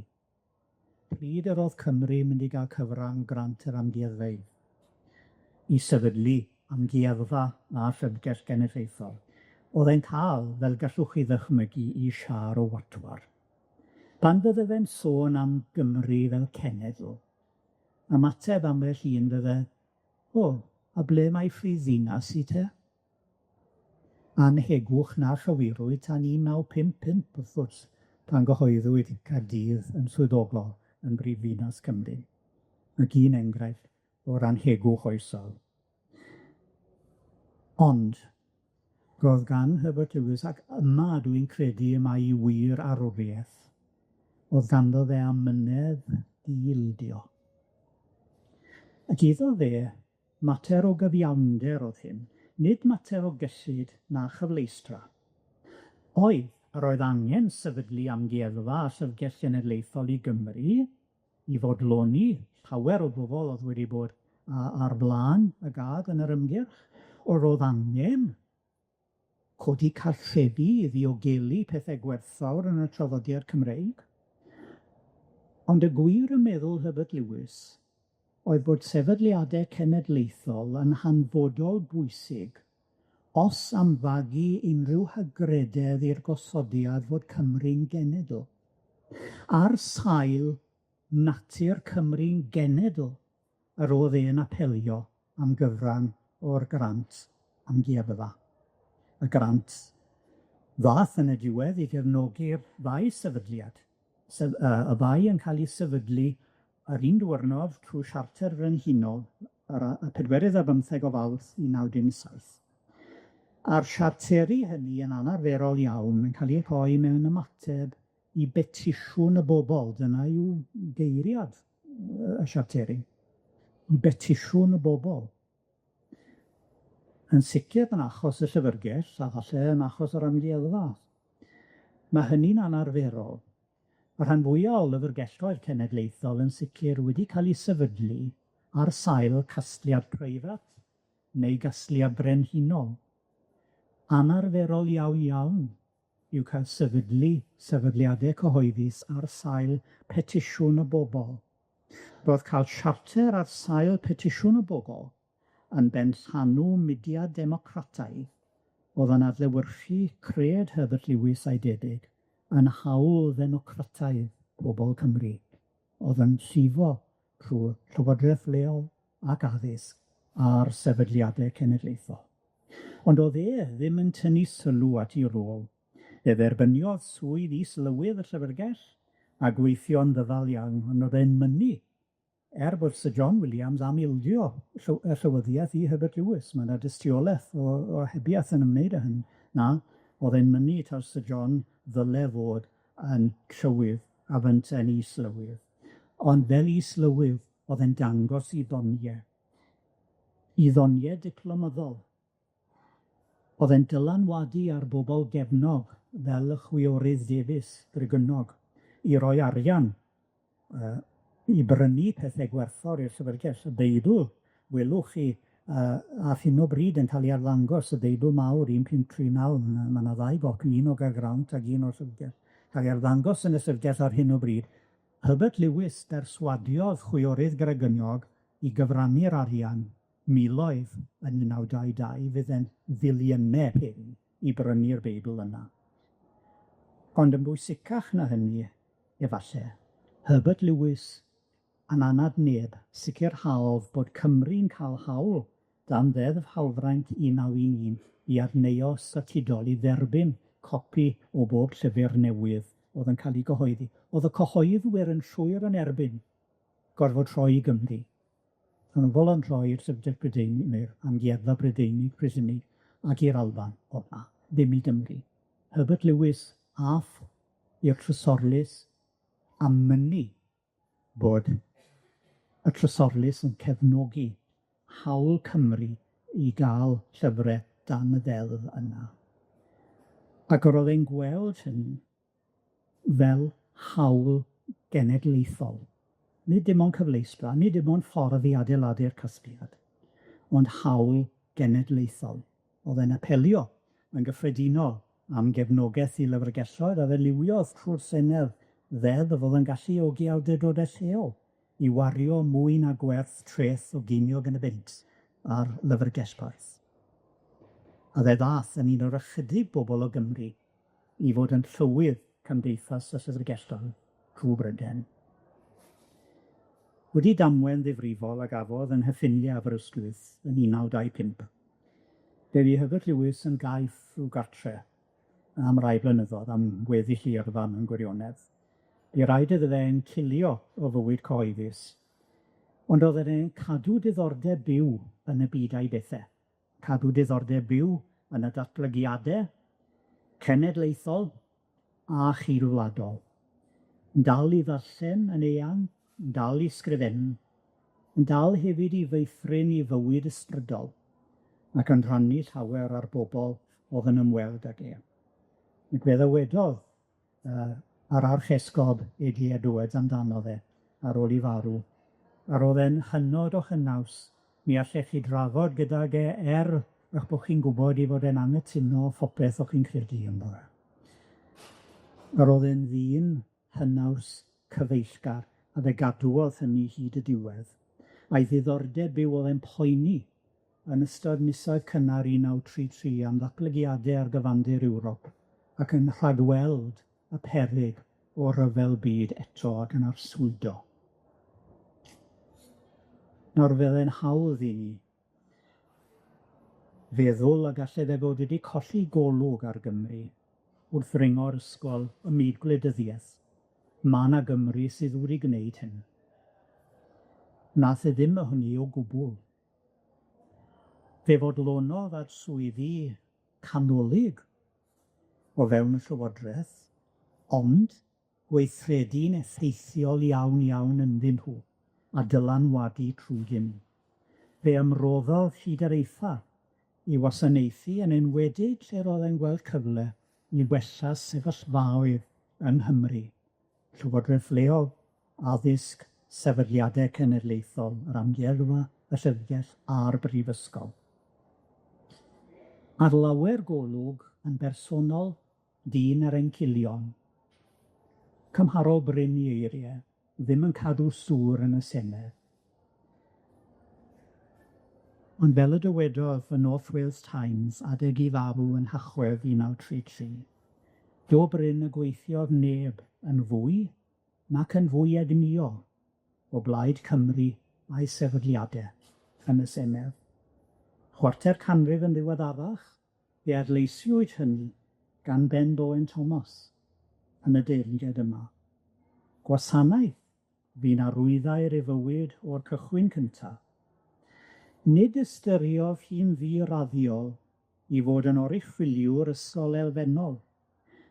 Pryd yr o'dd Cymru mynd i ga'l cyfran grant yr amgueddfeydd i sefydlu amgueddfa a llyfrgell genedlaethol, o'dd e'n ca'l, fel gallwch chi ddychmygu, 'i siâr o watwar. Pan fydde fe'n sôn am Gymru fel cenedl, ymateb ambell un fydde, O, a ble mae phrifddinas hi te? Annhegwch na chywirwyd tan 1955, wrth gwrs. pan gyhoeddwyd Caerdydd yn swyddogol yn brifddinas Cymru. Ac un enghraifft o'r anhegwch oesol. Ond roedd gan Herbert Lewis, ac yma dwi'n credu y mae 'i wir arwriaeth, o'dd ganddo fe amynedd di-ildio. Ac iddo fe, mater o gyfiawnder o'dd hyn, nid mater o gyllid na chyfleustra. Oedd, yr oedd angen sefydlu amgueddfa a llyfrgell genedlaethol i Gymru, i fodloni llawer o bobl oedd wedi bod ar flaen y gad yn yr ymgyrch, o roedd angen codi cartrefi i ddiogelu pethe gwerthfawr yn y traddodiad Cymreig. Ond y gwir yn meddwl Herbert Lewis oedd bod sefydliade cenedlaethol yn hanfodol bwysig os am fagu unrhyw hygrededd i'r gosodiad fod Cymru'n genedl. Ar sail natur Cymru'n genedl yr o'dd e'n apelio am gyfran o'r grant amgueddfa. Y grant ddath yn y diwedd i gefnogi'r ddau sefydliad, sef y ddau yn cael eu sefydlu yr un diwrnod trwy Siarter Frenhinol yr y pedwerydd ar bymtheg o Fawrth 1917. A'r siarteri hynny yn anarferol iawn yn cael eu rhoi mewn ymateb i betisiwn y bobol, dyna yw geiriad y siarteri, i betisiwn y bobol. Yn sicr yn achos y llyfyrgell, a falle yn achos yr amgueddfa. Mae hynny'n anarferol. Y rhan fwya o lyfrgelloedd cenedlaethol yn sicr wedi cael eu sefydlu ar sail casgliad preifat neu gasgliad brenhinol. Anarferol iawn iawn yw cael sefydlu sefydliade cyhoeddus ar sail petisiwn y bobol. Roedd cael siarter ar sail petisiwn y bobol yn benllanw mudiad democrataidd oedd yn adlewyrchu cred Herbert Lewis a'i debyg yn hawl ddemocrataidd pobol Cymru, oedd yn llifo trwy llywodraeth leol ac addysg a'r sefydliade cenedlaethol. Ond o'dd e ddim yn tynnu sylw at 'i rôl. Fe dderbyniodd swydd is-lywydd y Llyfrgell a gweithio'n ddyfal iawn, ond o'dd e'n mynnu, er bod Sir John Williams am ildio y llywyddiaeth i Herbert Lewis, ma' 'na dystioleth o o ohebiaeth yn ymwneud â hynny, na, o'dd e'n mynnu taw Sir John ddyle fod yn llywydd a fynte'n is-lywydd. Ond fel is-lywydd, o'dd e'n dangos 'i ddonie. 'I ddonie diplomyddol. O'dd e'n dylanwadu ar bobol gefnog fel y chwiorydd Davies, Gregynog, i roi arian yy i brynu pethe gwerthfawr i'r llyfrgell, y Beibl, welwch chi yy ar hyn o bryd yn ca'l 'i arddangos, y Beibl mawr 1539, ma' 'na ddau gopi, un o Gaergrawnt ag un o'r llyfrgell, ca'l 'i arddangos yn y llyfrgell ar hyn o bryd. Herbert Lewis berswadiodd chwiorydd Gregynog i gyfrannu'r arian miloedd yn 1922, fydd e'n filiynau hyn i brynu'r Beibl yna. Ond yn bwysicach na hynny, efalle, Herbert Lewis yn anad neb sicrhaodd bod Cymru'n cael hawl dan Ddeddf Hawlfraint 1911 i adneuo statudol i dderbyn copi o bob llyfr newydd oedd yn cael ei gyhoeddi. Oedd y cyhoeddwyr yn llwyr yn erbyn gorfod rhoi i Gymru. O'n nhw'n fodlon rhoi i'r Llyfrgell Brydeinig neu'r Amgueddfa Brydeinig Prydeinig ac i'r Alban, ond na, ddim i Gymru. Herbert Lewis ath i'r Trysorlys a mynnu bod y Trysorlys yn cefnogi hawl Cymru i ga'l llyfre dan y ddeddf yna. Ac yr o'dd e'n gweld hyn fel hawl genedlaethol. Nid dim ond cyfleustra, nid dim ond ffordd i adeiladu'r casgliad, ond hawl genedlaethol. O'dd e'n apelio yn gyffredinol am gefnogaeth i lyfrgelloedd a fe liwiodd trwy'r Senedd ddeddf o'dd yn galluogi awdurdodau lleol i wario mwy na gwerth treth o geiniog yn y bunt ar lyfrgelloedd. A fe ddath yn un o'r ychydig bobl o Gymru i fod yn llywydd Cymdeithas y Llyfrgelloedd trwy Bryden. Wedi damwen ddifrifol a gafodd yng nghyffiniau Aberystwyth yn 1925, fe fu Herbert Lewis yn gaeth i'w gartre. am rai blynyddodd, am weddill 'i yrfa mewn gwirionedd. Bu raid iddo fe encilio o fywyd cyhoeddus, ond o'dd e'n cadw diddordeb byw yn y byd a'i bethe, cadw diddordeb byw yn y datblygiade cenedlaethol a chilwladol. Yn dal i ddarllen yn eang, yn dal i sgrifennu, yn dal hefyd i feithrin 'i fywyd ysbrydol, ac yn rhannu llawer â'r bobol o'dd yn ymweld ag e. Ac fe ddywedodd yy yr Archesgob A Dee Edwards amdano fe ar ôl 'i farw, a ro'dd e'n hynod o hynaws, mi allech chi drafod gydag e er 'ych bo' chi'n gwbod 'i fod e'n angytuno â phopeth o'ch chi'n credu ynddo fe. A ro'dd e'n ddyn hynaws cyfeillgar, a fe gadwodd hynny hyd y diwedd. A'i ddiddordeb byw o'dd e'n poeni yn ystod misoedd cynnar 1933 am ddatblygiade ar gyfandir Ewrop ac yn rhagweld y peryg o ryfel byd eto ac yn arswydo. Nawr fe e'n hawdd i ni feddwl y galle fe fod wedi colli golwg ar Gymru wrth ddringo'r ysgol ym myd gwleidyddiaeth. Ma' 'na Gymry sydd wedi gwneud hyn. Nath e ddim o hynny o gwbwl. Fe fodlonodd ar swyddi canolig o fewn y Llywodreth, ond gweithredu'n effeithiol iawn iawn ynddyn nhw, a dylanwadu trwydyn nhw. Fe ymroddodd hyd yr eitha i wasanaethu, yn enwedig lle roedd e'n gweld cyfle i wella sefyllfaoedd yng Nghymru, Llywodraeth leol, addysg, sefydliade cenedlaethol, yr amgueddfa, y llyfrgell a'r brifysgol. Ar lawer golwg, yn bersonol, dyn ar encilion, cymharol brin 'i eirie, ddim yn cadw stŵr yn y Senedd. Ond fel y dywedodd y North Wales Times adeg 'i farw yn Nhachwedd 1933, do brin y gweithiodd neb yn fwy nac yn fwy egnïol o blaid Cymru a'i sefydliade yn y Senedd. Chwarter canrif yn ddiweddarach, Fe adleisiwyd hynny gan Ben Bowen Thomas yn y deyrnged yma. Gwasanaeth fu'n arwyddair ei fywyd o'r cychwyn cynta'. Nid ystyriodd hi'n ddi-raddiol i fod yn oruchwyliwr ysgol elfennol,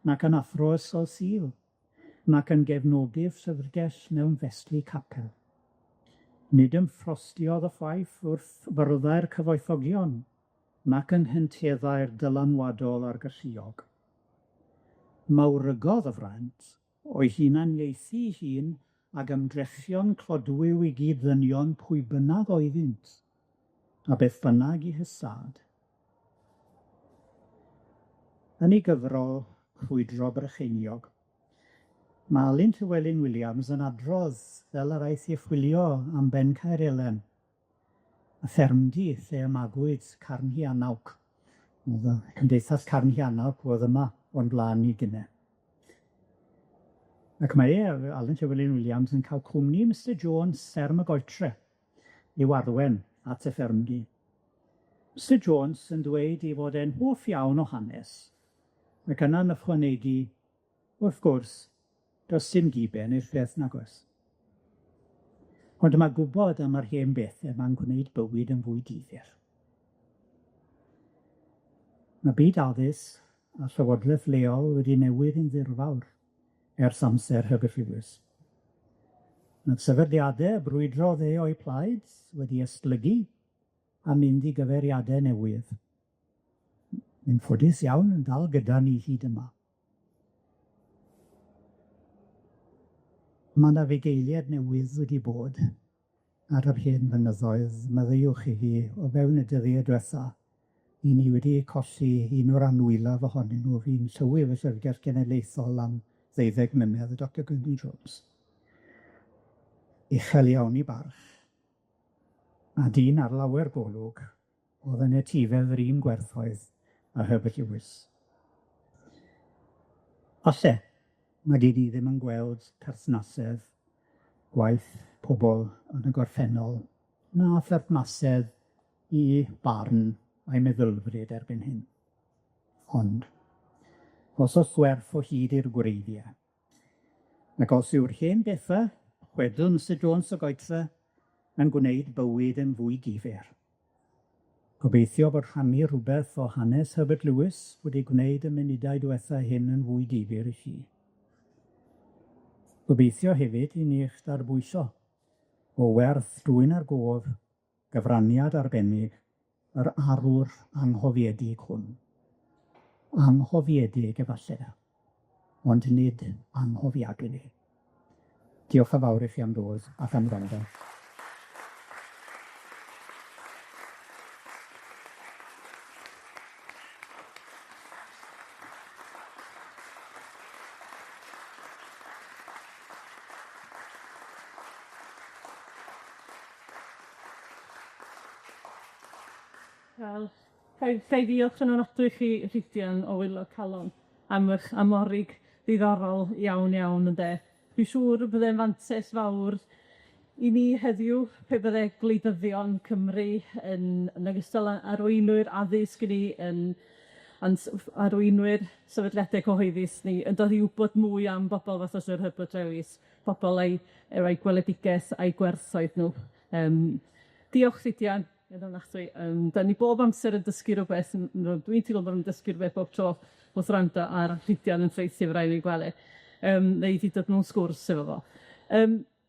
nac yn athro ysgol Sul, nac yn gefnogydd llyfrgell mewn festri capel. Nid ymffrostiodd y ffaith wrth fyrddau'r cyfoethogion nac yng nghynteddau'r dylanwadol a'r galluog. Mawrygodd y fraint o'i hunaniaethu ei hun ag ymdrechion clodwiw i gyd-ddynion pwy bynnag oeddynt, a beth bynnag 'u hystâd. Yn ei gyfrol Crwydro Brycheiniog, mae Alun Llywelyn Williams yn adrodd fel yr aeth i chwilio am Ben Caer Elen, y ffermdy lle y magwyd Carnhuanawc. Oedd y Cymdeithas Carnhuanawc oedd yma o'n blaen ni gynne. Ac mae e, Alan Llywelyn Williams, yn cael cwmni Mister Jones, fferm y Goetre, i'w arwen at y ffermdy. Mister Jones yn dweud ei fod e'n hoff iawn o hanes, ac yna'n ychwanegu, Wrth gwrs, does dim diben i'r peth nagoes? Ond ma' gwbod am yr hen bethe 'ma'n gwneud bywyd yn fwy difyr. Ma' byd addysg a llywodreth leol wedi newid yn ddirfawr ers amser Herbert Lewis. Ma'r sefydliade y brwydrodd e o'u plaid wedi esblygu a mynd i gyfeiriade newydd. Yn ffodus iawn yn dal gyda ni hyd yma. Ma' 'na fugeiliad newydd wedi bod ar yr hen fynyddoedd, maddeuwch i fi, o fewn y dyddie dwetha, 'yn ni wedi colli un o'r anwylaf ohonyn nhw, fu'n llywydd y Llyfrgell Genedlaethol am ddeuddeg mlynedd, y Doctor Gwynne Jones. Uchel iawn 'i barch, a dyn ar lawer golwg, Oedd yn etifedd yr un gwerthoedd â Herbert Lewis. Falle nad 'yn ni ddim yn gweld perthnasedd gwaith pobol yn y gorffennol, na pherthnasedd i barn a'i meddylfryd erbyn hyn. Ond. Os o's gwerth o hyd i'r gwreiddia'. Ac os yw'r hen betha, chwedl Mistar Jones o Goetha, yn gwneud bywyd yn fwy difyr. Gobeithio bod rhannu rhywbeth o hanes Herbert Lewis wedi gwneud y munudau diwetha hyn yn fwy difyr i chi. Gobeithio hefyd i ni eich darbwyllo o werth dwyn ar gof gyfraniad arbennig yr arwr anghofiedig hwn. Anghofiedig efalle, ond nid anghofiadwy. Diolch yn fawr i chi am ddod ac am wrando. Wel, ga i ddiolch yn ofnadwy i chi, Rhidian, o waelod calon, am 'ych amorig ddiddorol iawn, iawn, ynde. Dwi siŵr y bydde'n fantes fawr i ni heddiw pe bydde gwleidyddion Cymru yn yn ogystal â arweinwyr addysg ni yn arweinwyr sefydliade cyhoeddus ni yn dod i wbod mwy am bobol fatha Syr Herbert Lewis, bobol a'i efo'u gweledigeth a'i gwerthoedd nhw. Yym diolch Rhidian. Yn ofnadwy. 'Dan ni bob amser yn dysgu rwbeth, dwi'n teimlo bod yn dysgu rwbeth bob tro wrth wrando ar Rhidian yn traethu efo rai gwely neu 'di dod mewn sgwrs efo fo.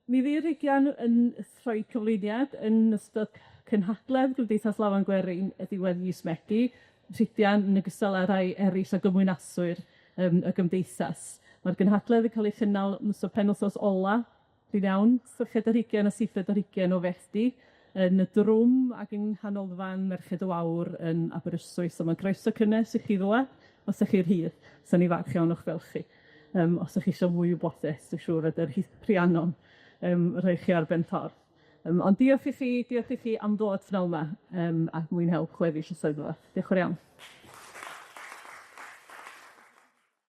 Mi fydd Rhidian yn rhoi cyflwyniad yn ystod cynhadledd Gymdeithas Lawen Gwerin y diwedd mis Medi, Rhidian yn ogystal â rhai eryll o gymwynaswyr yym y gymdeithas. Ma'r gynhadledd yn ca'l ei chynnal yn ystod penwthnos ola Dwi'n iawn, chweched ar hugian a seithfed ar hugian o Fedi, yn y Drwm ac yng Nghanolfan Merched y Wawr yn Aberystwyth. So ma' croeso cynnes i chi ddŵad, os 'dach chi'r rhydd, sa ni falch iawn o'ch gweld chi. Os 'dach chi isio mwy o wybodaeth, dwi'n siŵr fedar Rhiannon rhoi chi ar ben ffordd. Ond diolch i chi, diolch i chi am ddod pnawn 'ma, a mwynhewch weddill y Steddfod. Diolch yn fawr iawn.